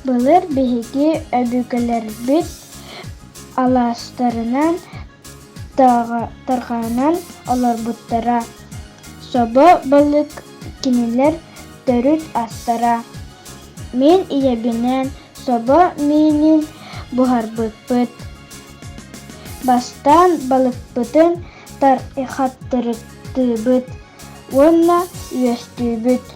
Былыр биһиги өбүгэлэрбит алаастарынан тарҕанан олорбуттара. Собо балык кинилэр төрүт астара. Мин ийэбинээн собо миинин буһарбыппыт. Бастаан балыкпытын хаттырыктыыбыт уонна үөстүүбүт.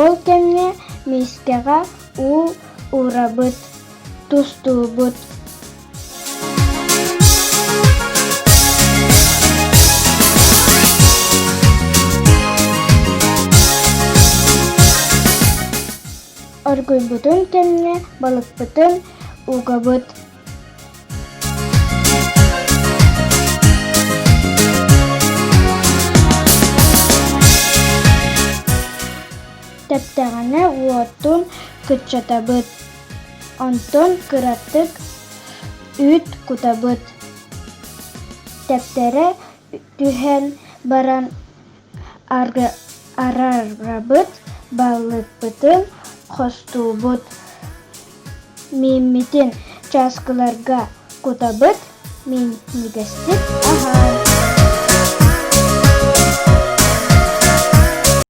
Ол кэмҥэ миискэҕэ уу уурабыт, тустуубут. Оргуйбутун кэннэ балыкпытын угабыт. Тэптэҕинэ уотун кыччатабыт, онтон кыратык үүт кутабыт. Тэптэрэ түһэн баран Арарабыт, балыкпытын хостуубут, мииммитин чааскыларга кутабыт, минньигэстик аһаан.